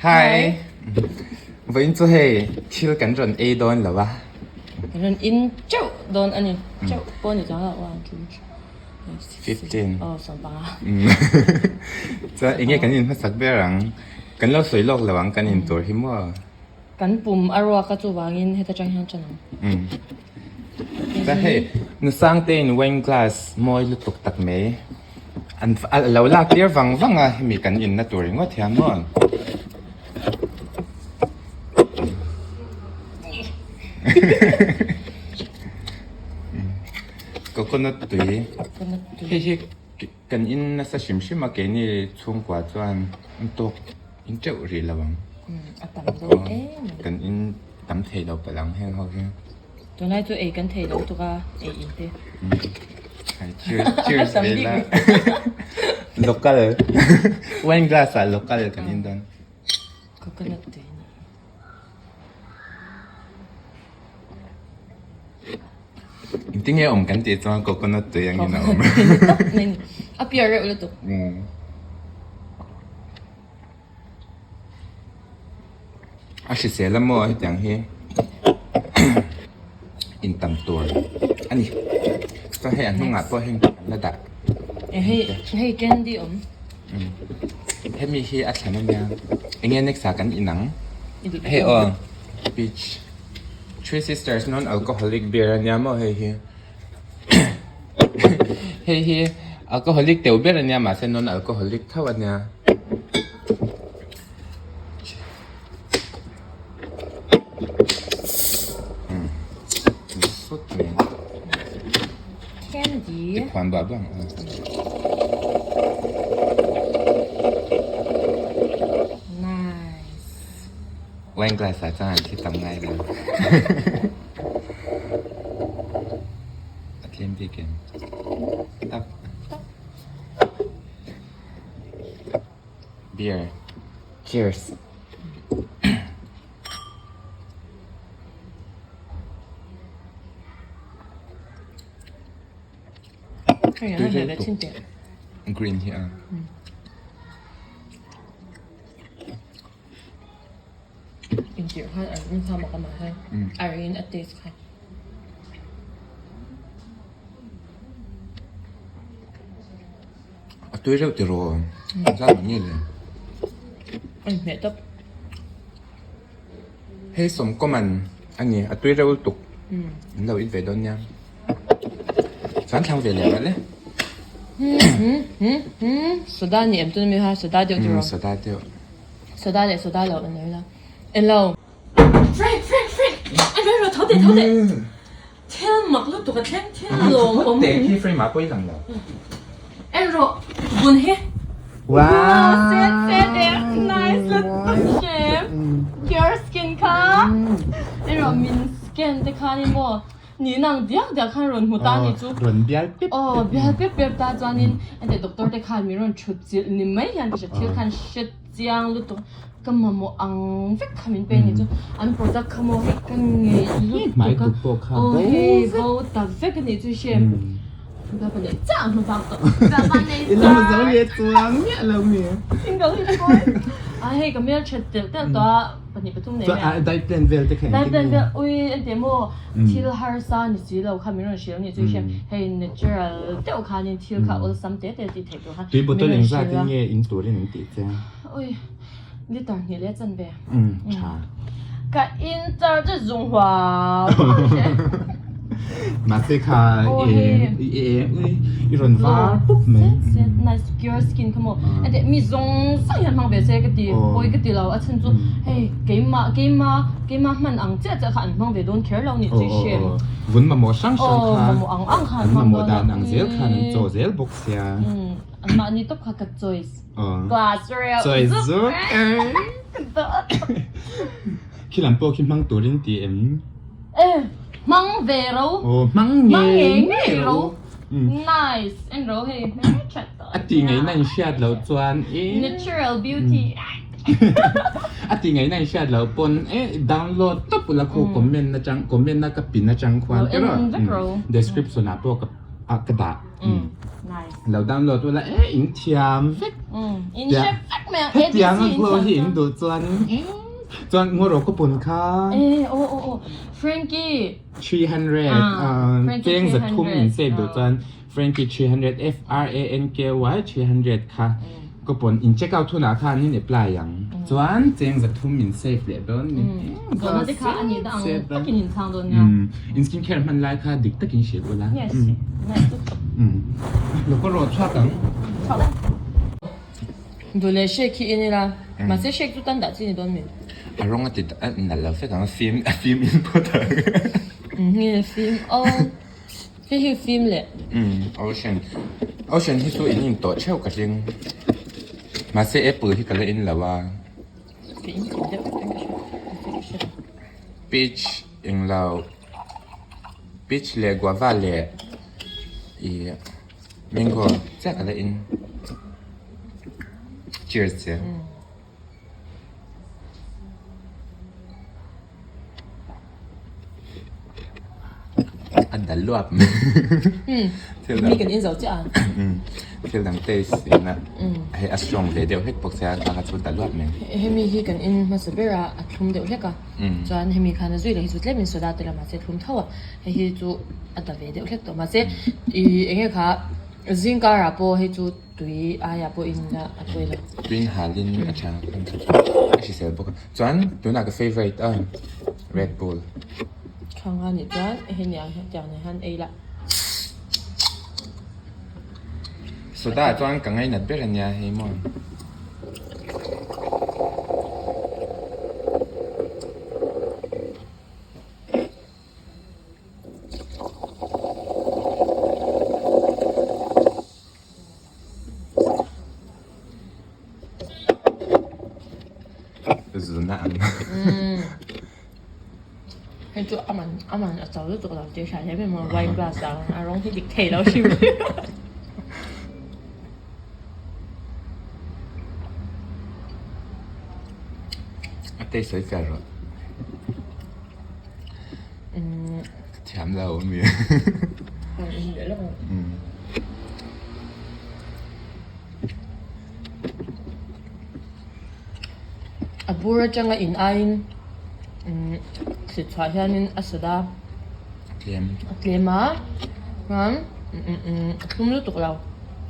Hi. Vawiin chu hei thil kan rawn ei dawn lo a. Kan rawn in teuh dawn a ni. Teuh pawh ni chuang lo. One, two, three, four, six, 15. Oh, 15. Chuan enge kan in hmasak ber ang? Kan lo sawi lawk lo ang kan in tur hi maw? Kan pum a ruak a chuvangin heta tang hian tan ang. Chuan hei nusangte in wine glass mawi lutuk tak mai an a lo lak tir vang vang a hemi kan inna tur ringawt hian maw. Coconut tui hei hi kan in nasa hrim hrim a keini chhungkua chuan an tawk in teuh rih lo ang. A tam dawn em mai. Kan in tam thei lo palh ang heng ho hi. Tunlai chu ei kan thei lo tuk a ei in te. Cheers cheers ve la. Local wine glass ah local kan in dawn. Coconut tui ni. Engtin nge awm kan tih chuan coconut tui angin a awm. A piar reuh lutuk. A hrisel a maw hetiang hi intam tur a ni. Chuan hei a hnungah pawh heng an la dah. Hei hei candy awm. Hemi hi a thlan a nia. Enge next ah kan inang? Hei aw peach three sisters non alcoholic beer a nia maw hei hi. Hei hi alcoholic teuh ber a nia mahse non alcoholic tho a nia. Tikhuan buah buah ang aw. Wine glass ah chuan an thi tam ngai lo. A tlem bik em? Tak. Beer. Cheers. Green hi a. Intirh khan an rin kha mak a mah he. A rin a taste kha. A tui reuh tiraw? A zat ang nge le? A inhmeh tawp. Hei sawmkaw man a ni, a tui reuh lutuk. An lo in ve dawn nia. Chuan thlang ve leh rawh le. Soda ni em tuna mi kha soda deuh tiraw? Soda deuh. Soda leh soda lo an lo ila. Elo. Frank Frank Frank! An rawn rawn tho teh tho teh. Thil mak lutuk a thleng thil lawm awm. Teh khi frame ah pawh i lang lo. En rawh bun hi. Wow! Set set e nice lutuk hle. Pure skin kha. En rawh min scan te khan in maw ni nang diak diak khan rawn hmu ta ni chu. Rawn bial pep pep. Aw bial pep pep ta chuanin ente doctor te khan min rawn thut chilh ni mai hian ka hria thil khan hre Chiang lutuk ka mamawh ang vek kha min pe ni chu an product kha maw hei ka ngeih lutuk a aw hei bo ta vek a nih chu hre ka nei chiah ang hmabak tawh ka nei chiah single hi boy a hei ka hmelthat telh telh tawh a pahnih pathum nei mai a diet plan vel te kha diet plan vel ui engti maw thil harsa ni si lo kha min rawn hrilh a nih chu hre hei natural deuh khanin thil kha awlsam te te tih theih tur Tui bottle engzat in nge in turin an tih che? Ui, liter hnih leh chan ve. Um, tha. Ka in char chu zung huau huau che. Mahse kha e e ui i rawn var pup mai. Set nice pure skin kha maw. Ente mi zawng zawng hian hmang ve se ka ti. Pawi ka ti lo a chhan chu hei keimah keimah keimah hman ang chiah chiah kha an hmang ve dawn kher lo nih chu i hre. Vun mamawh hrang hrang kha. Mamawh ang ang kha an mamawh dan ang zel khan an chaw zel bawk. Sia. Anmahni tawp kha ka choice. Class reuh Choice zuk. Khi lam pawh khi hmang turin ti em? Eh, hmang ve ro. Oh, hmang ngei ngei ro. Nice. En ro hei hmelthat tawh. A ti ngei na in hriat loh chuan e. Natural beauty. A ti ngei na in hriat loh pawn e download tawp ula khu comment na chang comment na ka pin atang khuan te rawh. Description ah pawh ka dah. Nice. Lo download ula e in thiam vek. In hre vek mai ang ABC Hetiang a glow hi in duh chuan chuan ngaw ka pun kha. E aw aw aw Frankie 300 cheng za thum in save duh chuan Frankie 300 F R A N K Y 300 kha ka pun in check out hunah khan in apply ang chuan cheng za thum in save leh dawn ni. Zawhna te kha a nih dah ang takin in chhang dawn nia. In skin care hman lai kha dik takin hrilh ula. Yes. Nice lutuk. Lo ka rawh chhuak ang. Chhuak ang. Duh leh shake hi in ila. Mahse shake chu tan dah chi ni dawn mi. A rawng a ti a nalh lo fek ang a fim a fim in phawt ang. Nge fim aw. Hei hi fim leh. Ocean Ocean hi chu in in tawh theuh ka hling. Mahse apple hi ka la in lo a. Peach englo peach leh guava leh ih mango chiah ka la in cheers che. A dal luap mai. Thil dang. Mi kan in zo chiah a. Thil dang taste in a hei a strong ve deuh hlek bawk sia kha kha chu dal luap mai. Hemi hi kan in hmasa ber a, a thlum deuh hlek a. Chuan hemi khan a zui leh hi chu tlem in soda te lamah se thlum tho a. Hei hi chu a da ve deuh hlek tawh mahse ih enge kha zingkar ah pawh hei chu tui aiah pawh in a a pawi lo. Tuin halin a tha a hrisel bawk a. Chuan tunah ka favourite a Red Bull. Thlang a nih chuan hei ni ang hian tiang nen hian ei la. Soda ah chuan ka ngainat ber a nia hei maw. Zuna ang. Hei chu aman aman a cho lutuk lo tih hriat hle mai maw wine glass ang a rawng hi dik thei lo hrim hrim. A taste sawi fiah rawh. Ka thiam lo ami. A bur atanga in aiin thlit chhuah hianin a sawt a. Tlem. A tlem a. Chuan a thlum lutuk lo.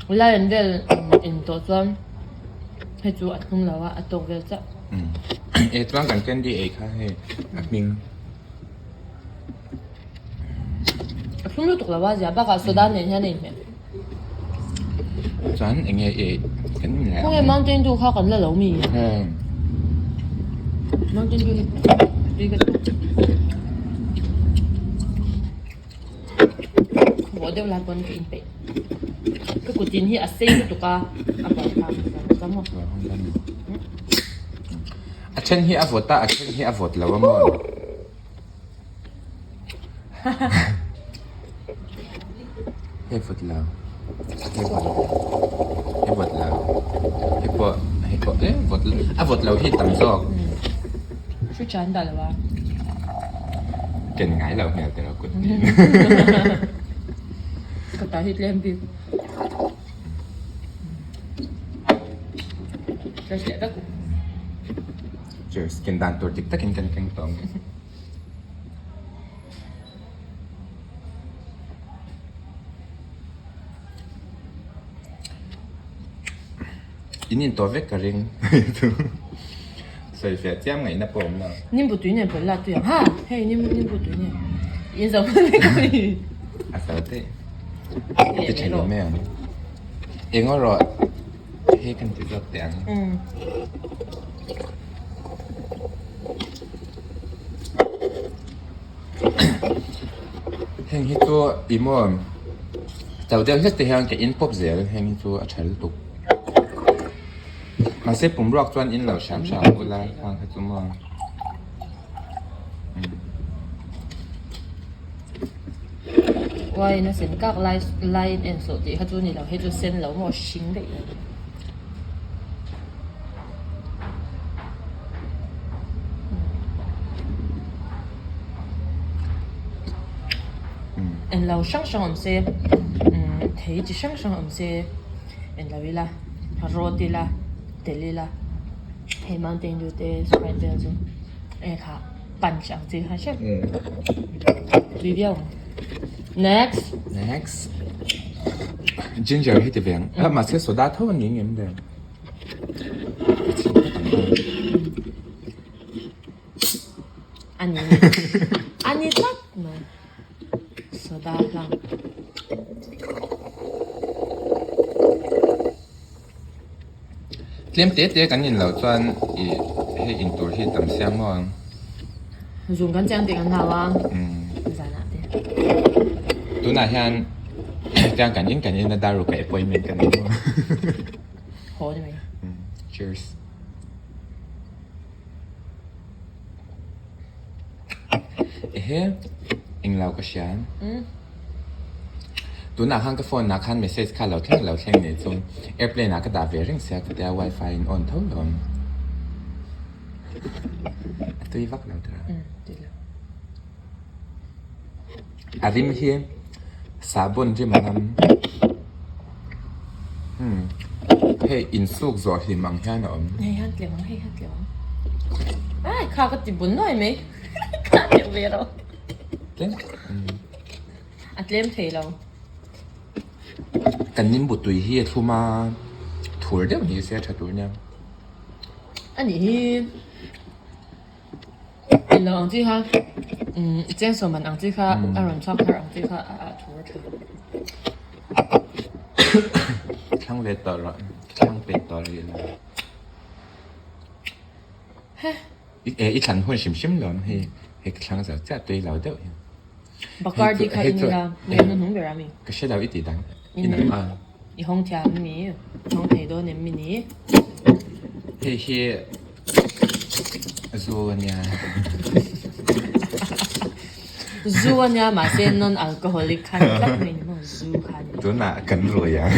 Lion vel in tawh chuan hei chu a thlum lo a, a tawk vel chiah. E chuan kan candy ei kha hei a hming. A thlum lutuk lo a zia bakah soda nen hian a inhmeh. Chuan eng nge i kan in leh ang. Khawnge Mountain Dew kha kan la lo mi? Mountain Dew hi tui ka duh. Khawvawh deuh lai pawn ka inpeih. Ka kutin hi a sei lutuk a, a buai phah ka maw. A then hi a vawt a, a then hi a vawt lo a maw? Hei vawt lo, hei vawt hei vawt lo, hei pawh hei pawh eh vawt lo a vawt lo hi tam zawk. Fridge ah an dah lo a. Ken ngai lo hmel teh rawh kut niin. Ka ta hi tlem bik. Fresh leh vek u. Cheers, ken dan tur dik takin kan keng tawh ang. In in tawh vek ka ring sawi fiah chiam ngaihna pawh awm lo. Nimbu tui nen pawlh la tui ang ha hei nimbu tui nen in zo hman vek a ni. A fel daih a ti tha leh mai ang eng erawh hei kan ti zawk teh ang. Heng hi chu ih maw chau deuh hlek te hian ka in pawp zel heng hi chu a tha lutuk mahse pum ruak chuan in lo hram hram ula khang kha chu maw. Wine a sen kak lai laiin en sawh tih kha chu ni lo hei chu sen lo maw hring daih lo. Englo hrang hrang awm se umm. Thei chi hrang hrang awm se en lo ila rawt ila tel ila hei Mountain Dew te Sprite vel chu eng kha punch ang chi kha hrep tui viau ang. Next. Next. Ginger hi ti ve ang. Ah mahse soda tho a ni ngem le. A ni a ni tlat mai. Soda hlang. Tlem te te kan in loh chuan i hei in tur hi tam siam maw ang. Zung kan chiang tih kan hlau a zanah te. Tunah hian tiang kan in kan in a dar ruk a appointment kan nei maw. Haw ni mai. Cheers. Ehe, englo ka hria. Tunah khan ka phone ah khan message kha lo thleng lo thleng nei chu airplane ah ka dah ve reng sia ka tia wifi in on tho lo. A tui vak lo tura. A rim hi sahbawn rim a nam. Hei insuk zawh hlim ang hian a awm. Hei hian tlem ang, hei hian tlem ang. Ai kha ka ti bun nuai mai. Kha tlem ve lo. Tlem? A tlem thei lo. Kan nimbu tui hi a thlum a, thur deuh ni se a tha tur nia. A nih hi. Ilo ang chi kha chengsaw man ang chi kha a rawn chhuak thar ang chi kha a thu a tha. Thlang ve tawh rawh, thlang pe tawh rih lo. I thlan hun hrim hrim lo hei hei ka thlang zo chiah tui lo deuh hi. Bacardi kha i nila nge hnuhnung ber ami? Ka hre lo i tih dan i nang a. I hawng thiam mi, hawng thei dawn em mi ni? Hei hi zu a nia. Zu a nia mahse non-alcoholic khan tlat mai ni maw zu kha ni. Tunah kan rui ang.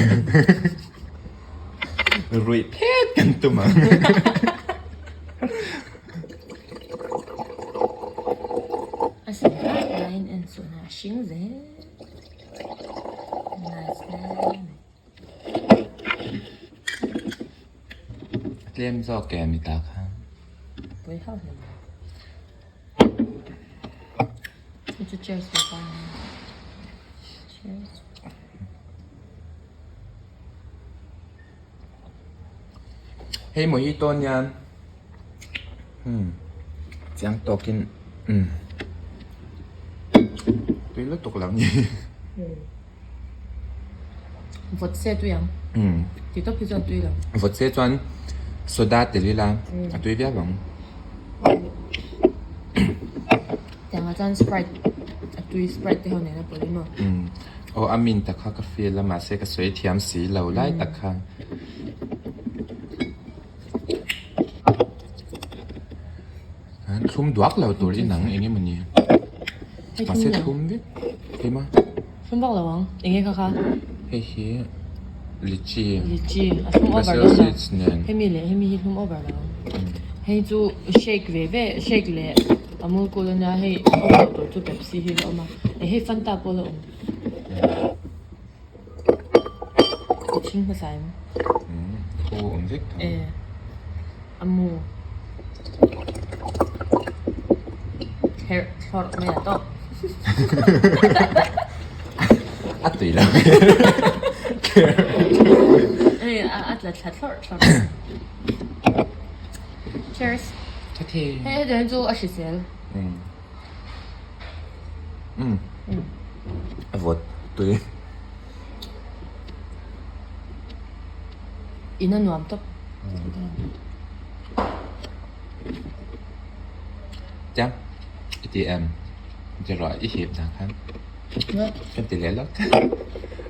Ruih phet kan tum ang. A sin kha line en suhna a hring zel. Nice hle mai. A tlem zawk e mi ta kha. Pui hauh hle mai. Chu cheers ve ta. Cheers. Hei mojito nia chiang tawkin tui lutuk lo ni. Vawt se tui ang. Ti tawp hi chuan tui lo. Vawt se chuan soda tel ila a tui viau ang. Tiangah chuan sprite a tui sprite te ho nen a pawlh emaw. Aw a min tak kha ka feel a mahse ka sawi thiam si lo lai tak kha. Thlum duak lo tur i nang eng emaw ni mahse thlum vek hei ma. Thlum vak lo ang eng nge kha kha. Hei hi lychee. Lychee a thlum over Basil lo seeds nen. Hemi leh hemi hi thlum over lo ang. Hei chu shake ve ve shake leh Amul cool ania hei awm loh tur chu Pepsi hi la awm a hei Fanta pawh la awm. Thing hmasa em? Thu awm vek tho. E a mu herh thlawrh mai a tawk. A tui lo. Hei a tla thla thlawrh thlawrh. Cheers. Thathi. Hei hetiang chu a hrisel. A vawt tui. In a nuam tawp. Tiang i ti em? Ti rawh i hip dan khan. Kan ti leh lawk.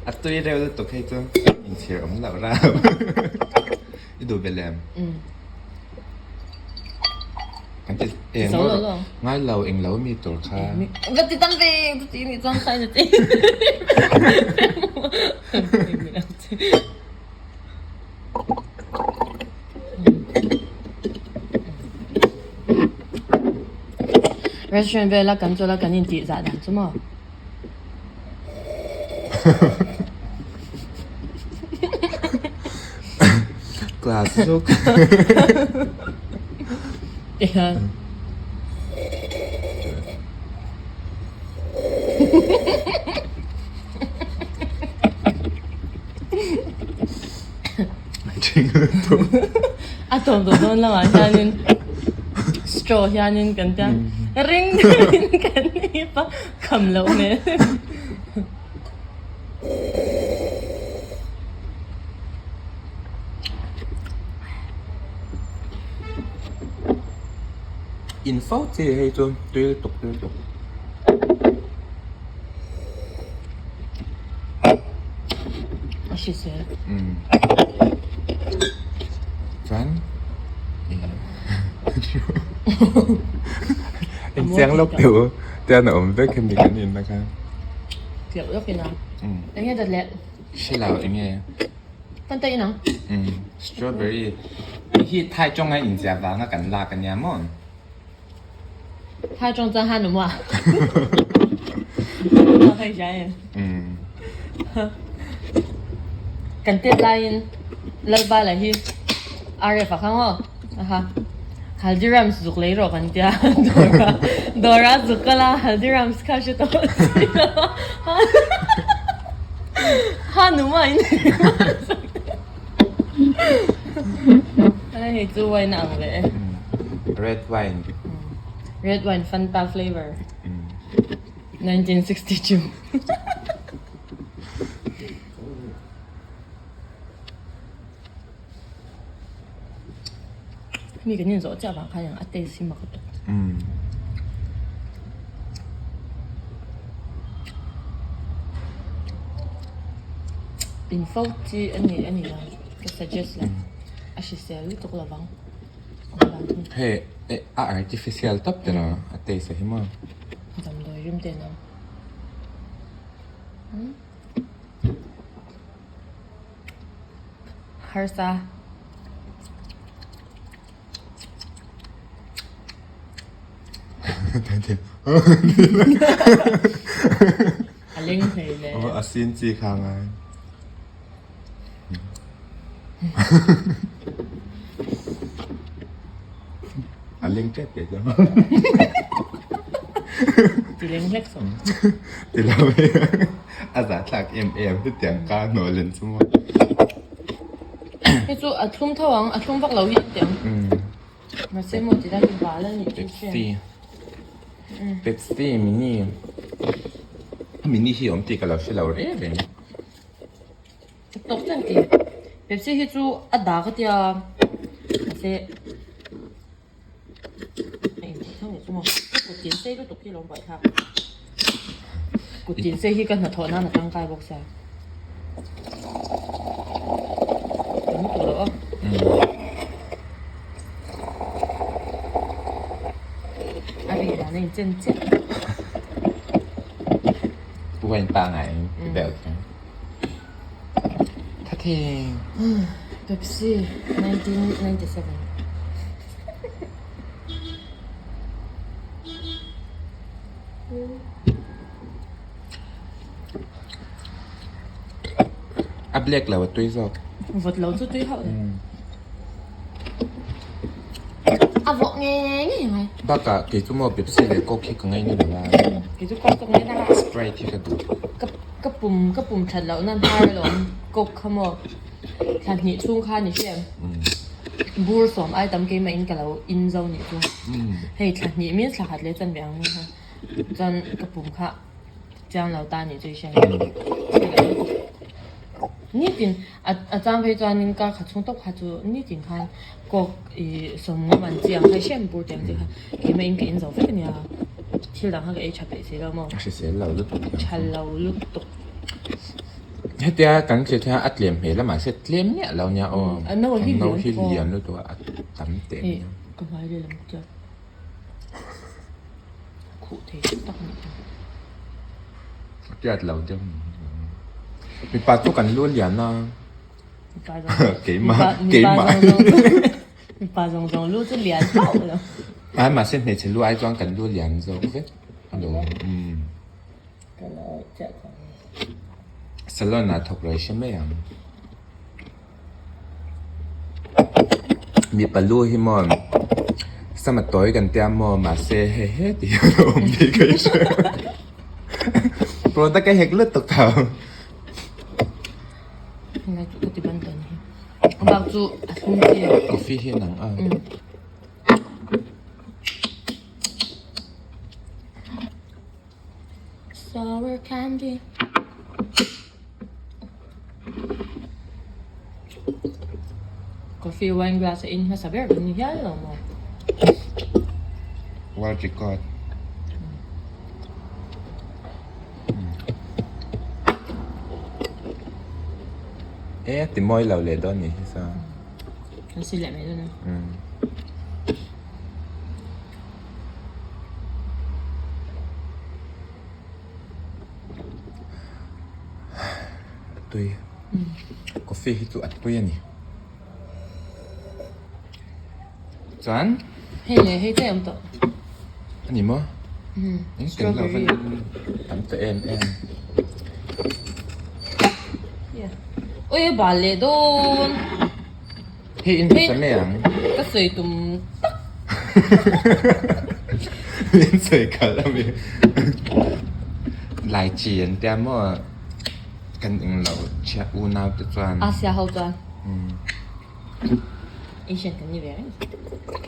A tui reuh lutuk hei chu inchhir awm loh rau. I duh belh em? Kan ti eng maw ngai lo eng lo mi tur kha. Ka ti tam ve ka ti nih chuan kha ina ti. Restaurant vela kan chawlh a kan intih zah dan chu maw. zuk. Tihian. A tawp tawh dawn lamah hianin straw hianin kan tia ring deuhin kan ip a kham loh hmel. In fo chi hei chu tui lutuk tui lutuk. A hrisel. Chuan Engchiang lawk teh u tian a awm vek hemi kan in na kha. Tleuh lawk ina. Enge dat leh? Hre lo enge. Kan ta inang. Strawberry hi thai tawng a inziah vanga kan lak ania maw? Thai tawng chuan han awm a. Kan tet laiin Lalbala hi RF a khang aw. Aha. Haldirams zuk lei rawh kan tia. Dawra dawra zuk kal a Haldirams kha hre tawh si lo a. Han awm a in Hei chu wine a ang leh e. Red wine. Red wine Fanta flavor. 1962. Mi kan inzawh chiah vang khan a taste hi mak a tawp. In fo chi a ni a ni lo ka suggest lo a hrisel lutuk lo vang. Hei a artificial tawp te lo a taste a hi maw. Damdawi rim te an awm. Harsa. A leng hlei le. A sin chi kha ngai. A leng tep te chu. Ti leng hlek saw. Ti lo mai. A zah thlak em em hetiang ka hnawh len chu maw. Hei chu a thlum tho ang, a thlum vak lo hi an ti ang. Mahse maw ti lai hi val a nih chu hriat. Pepsi. Pepsi mini. Mini hi awm tih ka lo hre lo reng reng. Tawk chiah ti. Pepsi hi chu a dak a tia mahse a inthawh thleng leh chu maw. Ka kut tin sei lutuk hi a lo buaithlak. Kut tin sei hi ka hnathawh nan a tangkai bawk sia. Ka mu tawh lo a. A ri dan a inchen chiah. Wine pangai bel kha. Thatheng. Pepsi 1997. A black lo a tui zawk. Vawt lo chu tui hauh lo. A vawh nge nge ngai. Bakah kei chu maw Pepsi leh Coke hi ka ngaina lo a. Kei chu Coke ka ngaina a. Sprite hi ka duh. Ka ka pum ka pum that loh nan har alawm Coke kha maw thla hnih chhung kha ni hriat bur sawm ai tam keimah in ka lo in zo nih chu. Hei thla hnih means thla khat leh chan ve ang kha chuan ka pum kha chiang lo ta nih chu i hriat. Nitin a chang phei chuanin kar khat chhung tawp kha chu nitin khan coke ih sawm ngam an chi ang kha hriat bur tiang te kha keimah in ka in zo vek ania thil dang kha ka ei tha peih si lo maw. A hrisel lo lutuk. Tha lo lutuk. Hetia kan thlir hian a tlem hmel a mahse tlem miah lo nia aw. A no hi A no hi lian lutuk a a tam teh ania. Ka hmai lehlam chiah. Khuh thei tak a nih chu. A tiat lo deuh mipa chu kan lu lian a keimah keimah mipa zawng zawng lu chu lian hauh lo ai mahse hmeichhe lu ai chuan kan lu lian zawk vek lo salon ah thawk lo i hre mai ang. Mipa lu hi maw sama tawi kan tia maw mahse hei he ti hian a awm tih ka hre product a hek lutuk tho. Helai chu ka ti ban tawn hi a bak chu a thlum chi. Coffee hi nang a. Sour candy. Coffee wine glass a in hmasa ber kan ni hial lo maw? World record. E ti mawi lo leh dawn ni hi sa. Kan si leh mai dawn a. A tui coffee hi chu a tui a ni chuan hei leh hei te awm tawh a ni maw kan lo van tam ta em em ui a bal leh dawn. Hei in hmasa mai ang. Ka sawi tum tak. Min sawi khalh a mi. Lai chi an tia maw kan eng lo chhia unau te chuan. Asia ho chuan. Asian kan ni ve reng.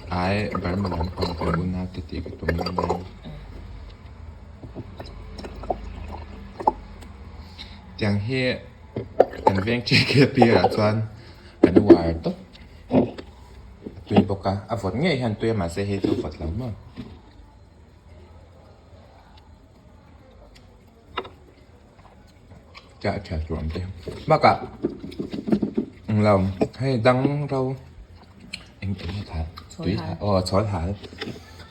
Ai Burma lampang kan unau te tih ka tum lai. Tiang hi kan veng JKP ah chuan kan uar tawp a tui bawk a a vawt ngei hian tui a mahse hei chu a vawt lo maw. Chah tha tur ang te bakah englo hei dang ro eng eng nge kha tui aw chhawl hal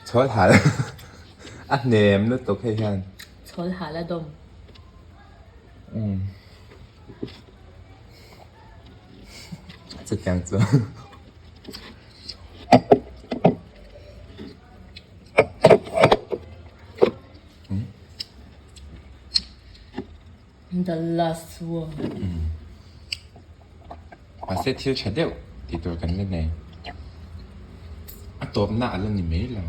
chhawl hal a hnem lutuk hei hian. Chhawl hal a dawm. Chutiang chu The last one. Mahse thil tha deuh tih tur kan la nei. A tawpna a la ni mai lo.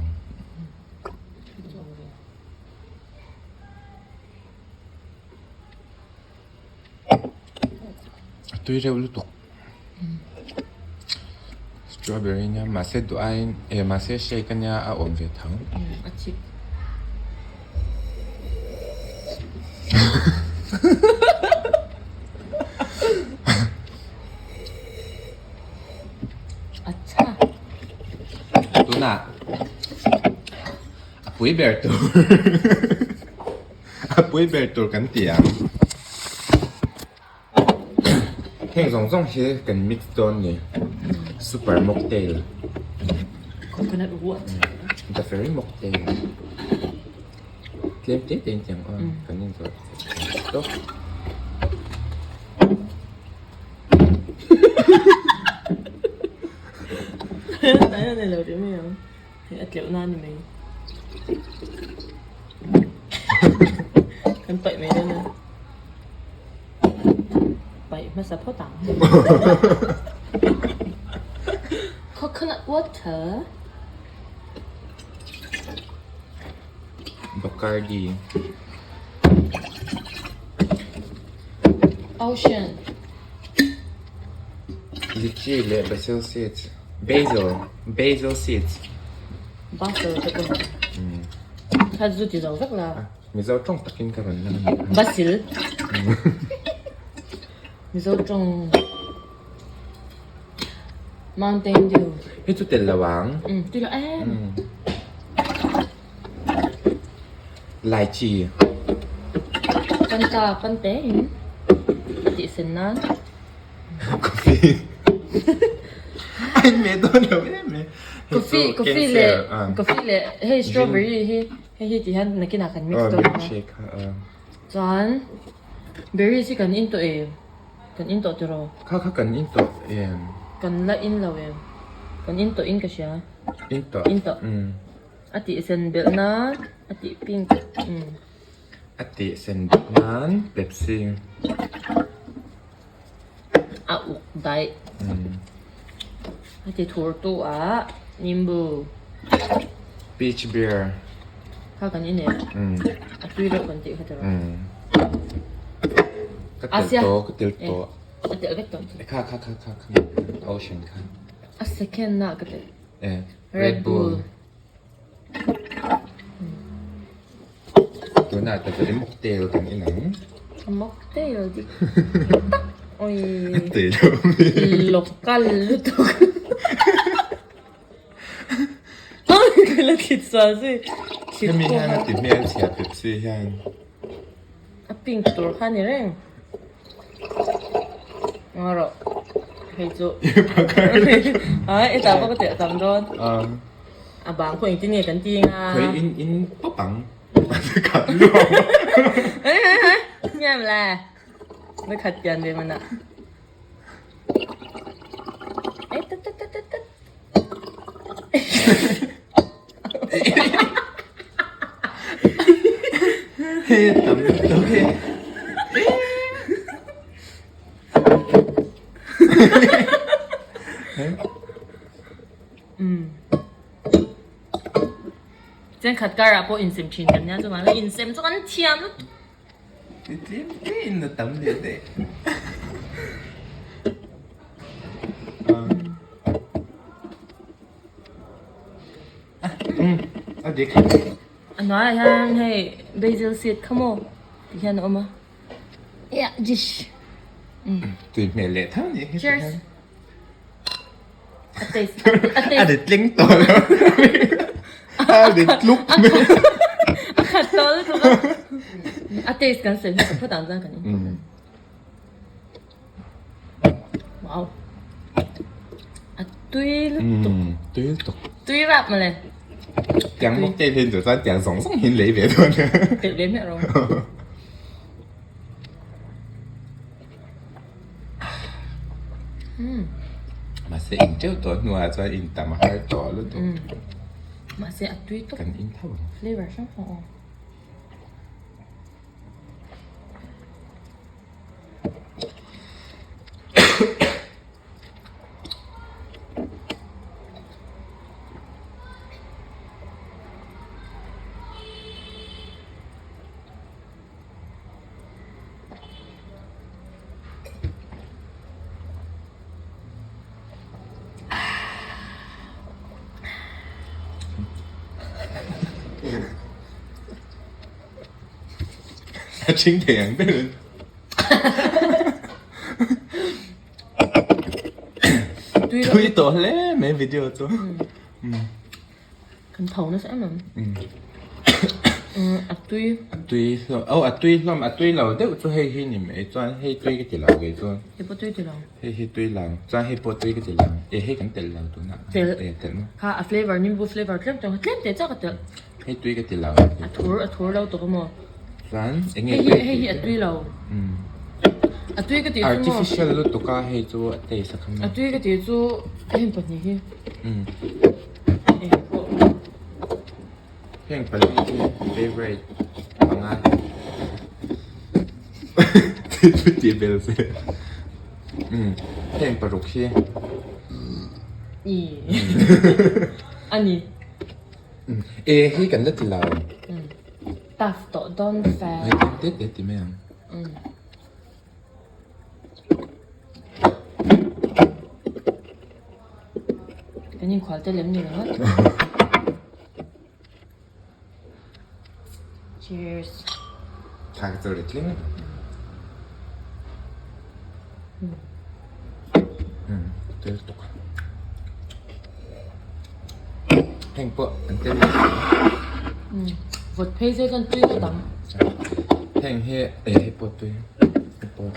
A tui reuh lutuk strawberry nia mahse duh aiin eh mahse shake ania a awm ve thang. A chip. Acha. Tunah a pui ber tur. A pui ber tur kan ti ang. Heng zawng zawng hi kan mix dawn ni. Super mocktail. Coconut water. The very mocktail. Tlem te te in ti ang aw. Kan in zawh tawp. Ai a ni lo tih mai ang. Hei a tleuh na ni mai. Kan paih mai dawn a. Paih hmasa phawt ang. Coconut water. Bacardi. Ocean. Lychee leh basil seeds. Basil, basil seeds. Basil te pawh kha zu ti zo vek la. Mizo tawng takin ka rawn la a ni. Basil. Mizo tawng Mountain Dew. Hei chu tel lo ang. Ti lo em. Lychee. Panta pante in a tih sen nan. Coffee. A in meh dawn lo em e. Coffee coffee leh coffee leh hei strawberry hi hei hi ti hian nakinah kan mix dawn a. Milkshake kha a. Chuan berries hi kan in tawh em? Kan in tawh tiraw? Kha kha kan in tawh em? Kan la in lo em? Kan in tawh in ka hria. In tawh. In tawh. A tih sen belh nan a tih pink. A tih sen belh nan Pepsi. A uk daih. A ti thur tu ah nimbu. Peach beer. Kha kan in em? A tui deuh kan tih kha tiraw? Ka tel tawh, ka tel tawh. A tel vek tawh. Kha kha kha kha kha ocean kha. A second na ka tel. Eh, Red Bull. Tunah tak chuan mocktail kan en ang. Mocktail dik tak oi. Tei lo mi. Local lutuk. Oi ka la thlit sual zui. Hemi hian a ti hmel chhia Pepsi hian. A pink tur kha ni reng. Ngaw rawh. Hei chu. Ai e ta pawh ka teh tam dawn. A bang pawh engtin nge kan ti anga. Khawi in in pawp ang. Khat luam. Hei hei hei. Nge mla. Na khat pian ve mana. Ei tat tat tat tat. Hei tam lutuk hei. Chenkhat karah pawh insem thin kan nia chuvang chuan insem chu kan thiam lutuk. I tlem tlem na tam leh daih. A dik. A hnuaiah hian hei basil seed kha maw ti hian a awm a. Yeah, dish. Tui hmel leh tho ni. Cheers. A taste. A taste. A ri tling tawh lo. A ri tluk mai. A khat tawh lutuk a. A taste kan sawi hmasa phawt ang chuan kan in. Wow. A tui lutuk. Tui lutuk. Tui rap mawle. Tiang bawk te hian chuan tiang zawng zawng hian lei ve dawn. Telh ve hmiah rawh. Mahse in teuh tawh hnuah chuan in tam a har tawh lutuk. Mahse a tui tawp. Kan in tho ang. Flavor hrang hrang aw. A ching thei ang ber in. Tui tawh hle mai video chu. Kan tho nasa em em. A tui. A tui hlawm. Oh a tui hlawm a tui lo deuh chu hei hi ni mai chuan hei tui ka ti lo kei chuan. Hei pawh tui ti lo. Hei hi tui lo chuan hei pawh tui ka ti lo. E hei kan telh lo tunah. Telh. E telh maw. Kha a flavor nimbu flavor tlem tlem tlem teh chak a telh. Hei tui ka ti lo. A thur a thur lo tawk maw. Chuan enge tui hei hi a tui lo. A tui ka tih chu maw. Artificial lutuk a hei chu a taste a kha maw. A tui ka tih chu heng pahnih hi. Heng pali hi favorite panga tih bel se heng paruk hi ani e hi kan la ti lo tough tawh dawn fe hei tlem te te ti mai ang. Kan inkhual te lem ni ringawt. Cheers. Tha ka chaw ri tling. Tel tuk. Heng pawh an tel leh. Vawt phei zet an tui ngawt ang. Heng hi eh hei pawh tui. Hei pawh.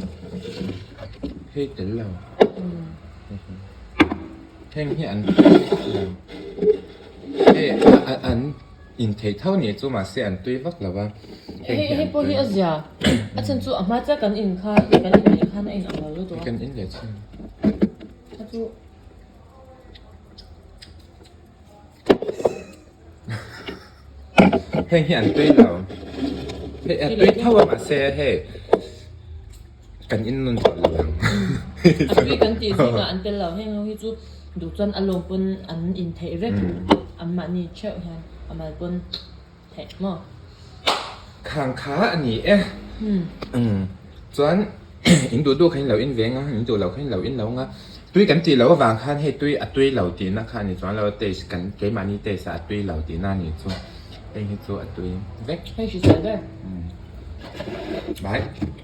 Hei tel lo. Heng hi an tui lo. Hei an inthei tho nih chu mahse an tui vak lo va. Hei hei pawh hi a zia. A chhan chu a hma chiah kan in kha kan in leh khan a in ang lo lutuk a. Kan in leh chin. A chu. Heng hi an tui lo. Hei a tui tho a mahse hei kan in nun tawh lo ang. A tui kan tih zingah an tel lo. Heng ho hi chu. Duh chuan a lawm pawn an in theih vek an mahni theuh hian a mal pawn theih maw. Khang kha a ni e. Umm chuan in duh duh kha in lo in veng a, in duh lo kha in lo in lo ang a. Tui kan tih loh avang khan hei tui a tui lo tihna kha a ni chuan lo a taste kan keimahni taste ah a tui lo tihna a ni chu. Heng hi chu a tui vek. Hei hrisel ber. Bye.